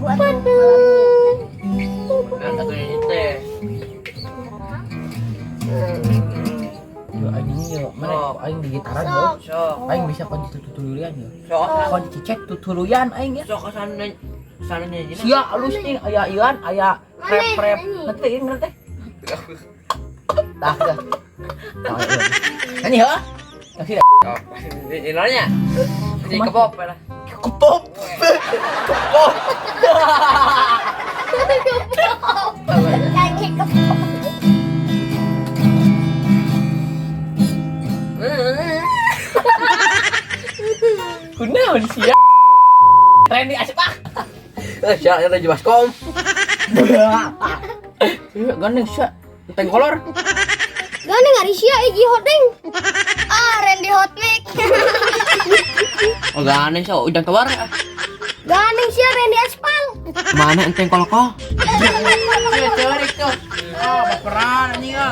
Lagu atuh. Kan atuh nyanyi teh. Yo anjing yo, mana Sok. aing di gitaran yo. Sok. Sok. Aing bisa kon tutuluyan yo. Sok. Kon cicek tutuluyan aing ya. Sok kesana kesana nyanyi. Sia alus nih aya ian aya rap rap. Nyanyi. Nanti ieu ngerti teh. Tah dah. Tah, iya. Nyanyi heuh. Kasih dah. Nyanyi nanya. Nyanyi kebop lah. Kepop. Kepop. Nyanyi kepop. Kunaon sia? Trending asik ah. Eh, sia eta baskom. Iya, gandeng sia. Enteng kolor. Gandeng ari sia hiji hodeng. Ah, Randy Hot Mix. Oh, gandeng sia udang tawar. Gandeng sia Randy Aspal. Mana enteng koloko? Sia ceurik tuh. Ah, baperan anjing ah.